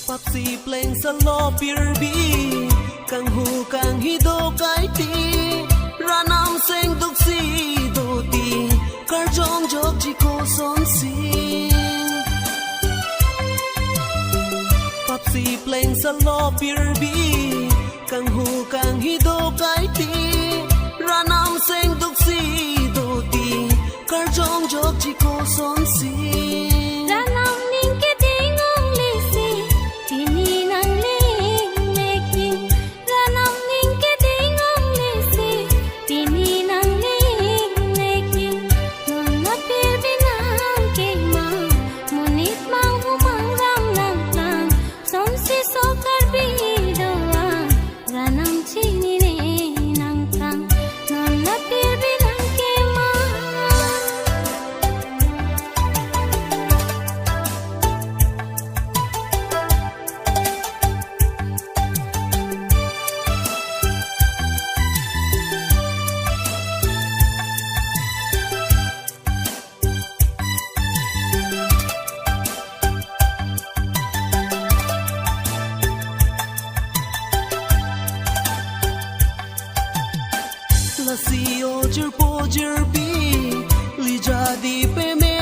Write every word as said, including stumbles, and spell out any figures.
Papsi pleng salo pirbi, kanghu kanghi do kaiti, ran amseng duksi do ti, karjong jokji kosonsi. Papsi pleng salo pirbi, kanghu kanghi do kaiti, ran amseng duksi do ti, karjong jokji kosonsi. Ran amning keding ong lisi, pini nangling lekin. Ran amning keding ong lisi, pini nangling lekin. Non apirbi nangkema, monit manghu mangram nangplang, sonsi so Karbi do-an, ran amchinine nangplang, non apirbi nangkema. Lasi o jirpo jirpi, lijadi peme